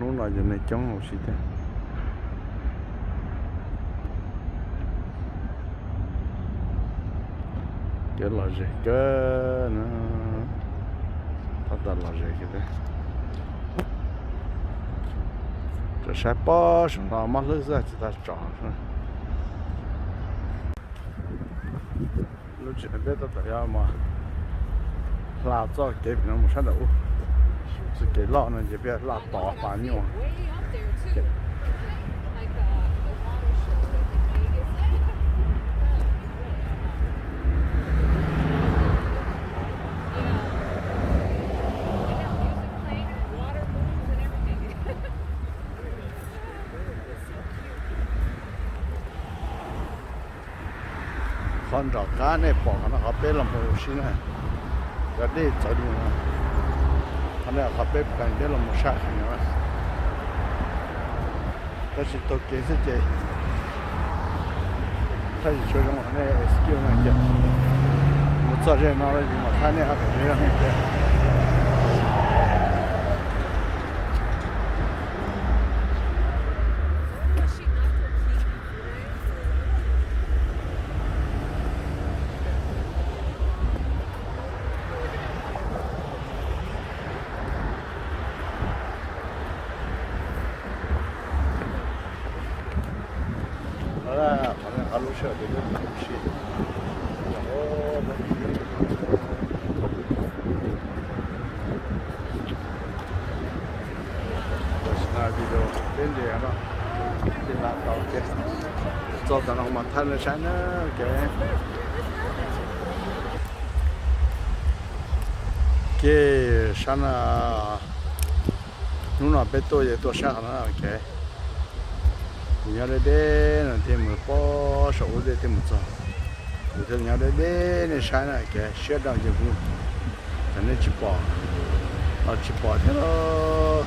Hnub no ces neeg coob huv si thiab. Kev lom zem kawg na. Tab tom lom zem kawg thiab. Tseem saib pob saum no mob hlwb xwb tsis tau tsom. Lub tsev peb tab tom yuav mus hla txoj kev no mus sab nram ub. Txoj kev loj no ces peb hla tod hla nyuaj. Qhov nram qab nej pom qhov no qhov peb los mus ua si na, cov dej txawv li no. Qhov no qhov peb plees peb los mus sab heev no. Tab sis taug kev xwb ces thaij tsis tshua zoo, nej excuse no ces mus txog ze no lawm ces mam thaij nej ob peb zaj thiab. Qhov lub sij hawm ces lub si. Tam sim no video peb nres no, ces lam tau ces txog tam no mas thaij nej saib na. Kev, kev sab no, hnub no peb tuaj ces tuaj sab qhov no kev. Kuv nyob deb deb no thiaj mus pob saum ub dej thiaj mus txog. Kuv thiaj nyob deb deb nej saib na kev siab dau ces kuv, ces nej tsis pom, los tsis pom thiab lauj.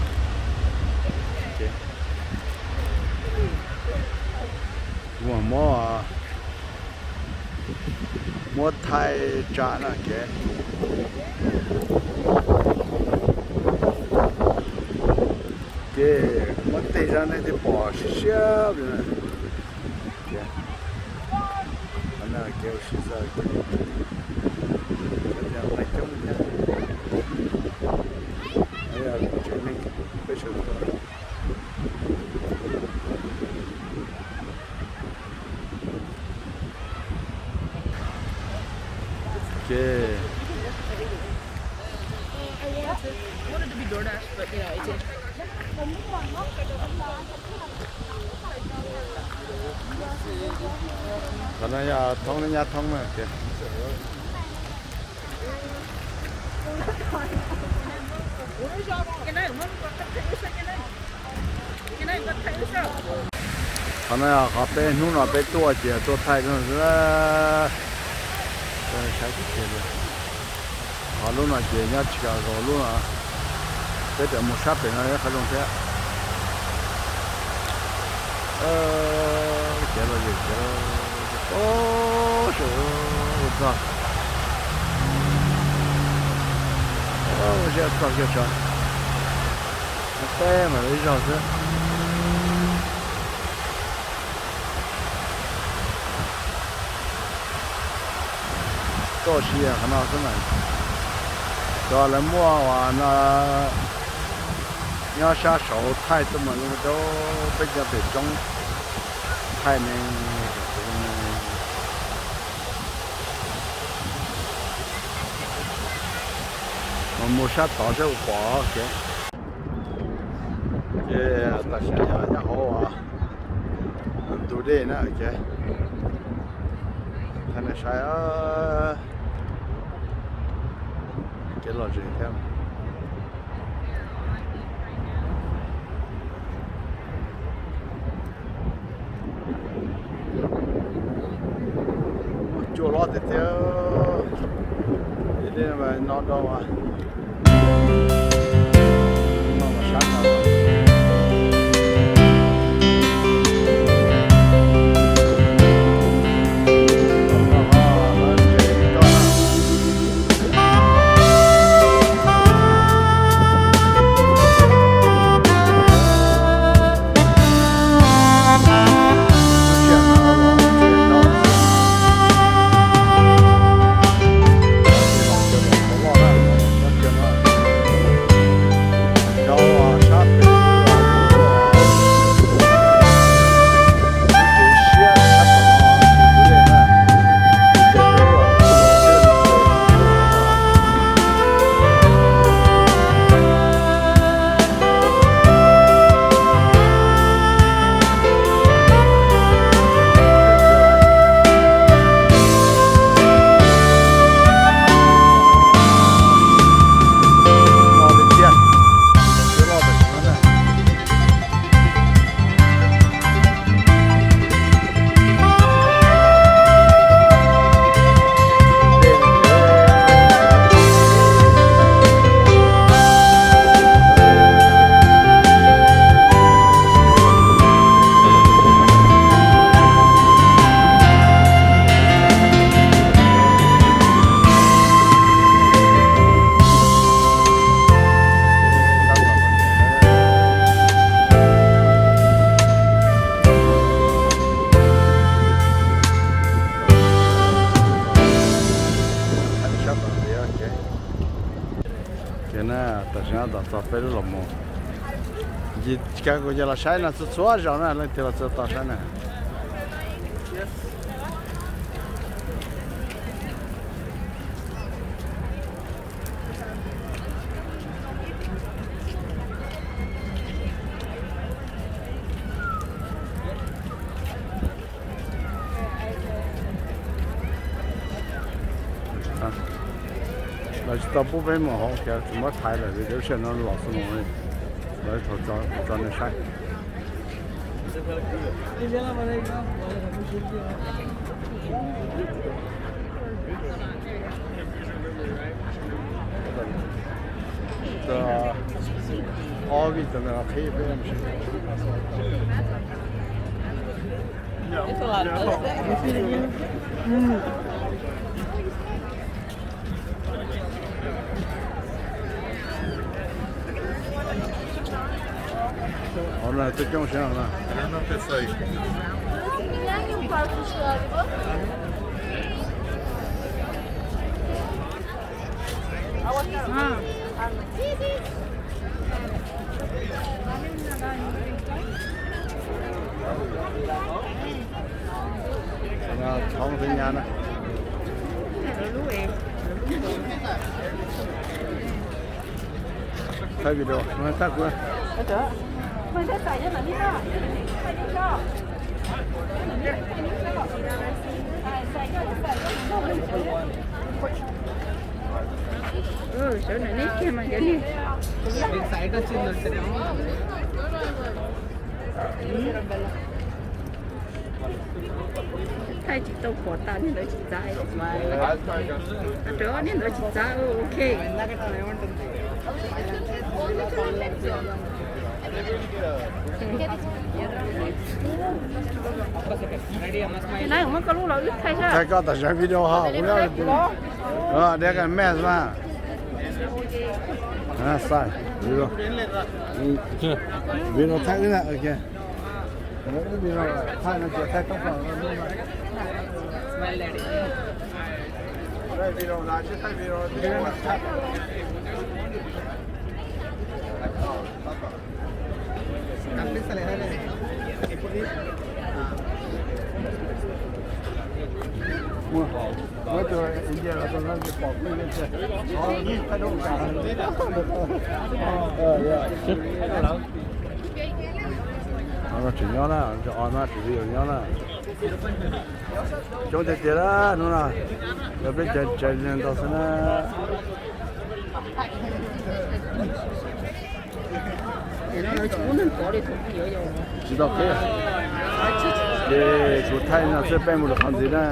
Kuv mam muab, muab thaij tsa na kev. Kev muab tej zaj nej thiaj pom siab siab li na. Kev, qhov no kev ua si xwb, neeg coob thiab. Tsev neeg peb sawv tuaj. Kev, qhov no yog thoob, nyab thoob na kev. Qhov no yog qhov peb hnub no peb tuaj ces tuaj thaij xwb. Saib tsis tseg li. Qhov lub no ces nyob tsis kav lub no, peb tseem mus sab pem no qhov zoo thiab. Kev los yog kev pob saum ua txog, ua siab txog kiag tso, peb mas lawv ib zaug xwb. Tuaj si qhov no xwb na. Cov lawv muaj uas no nyob sab saud thaij tuaj mas zoo rau peb cov pem roob thaij ne. Mus sab tod seb puas pom kev. Ces tam sim no nyob hauv ntug dej na kev. Thaij nej saib, kev lom zem thiab. Cua hlob tiag tiag. No do, no sab no. Na, tam sim no tom txog peb lub los mus. Ncig kag kuv ces los saib no txhua txhua zaus na, leej twg los txog tau saib na. Lawv tsis tau pub peb mus hauv kiag, tsis muab thaiv lawm vim lub sij hawm no los xwb mus, lawv thaum tso nej saib. Ob vij tas ntawd qhib peb. Qhov no twb coob siab no na. Thoob xwb nyab na. Thaij video, thaij kuv. Sawv daws neb kiag mas cov niag thaij tsis tau pom tas, niag ntawd tsis txav. Rau niag ntawd tsis txav, ok. Ces na muab koj lub los wb thaij. Thaij koj tam sim video ho kuv nyob. Deb ka mej mas. Xav video, video thaij wb na, ok. Wb video thaij no ces thaij toob plaws. Muaj, muab tus India los tus no pom kuj thaij duab. Tseem nyob na, o no tseem nyob na. Coob tiag tiag na hnub no, yog peb cov tsev neeg ntau xwb na. Tsis tau qhib, ces kuv thaij no xwb peb mus lawm qhov ntxiv na.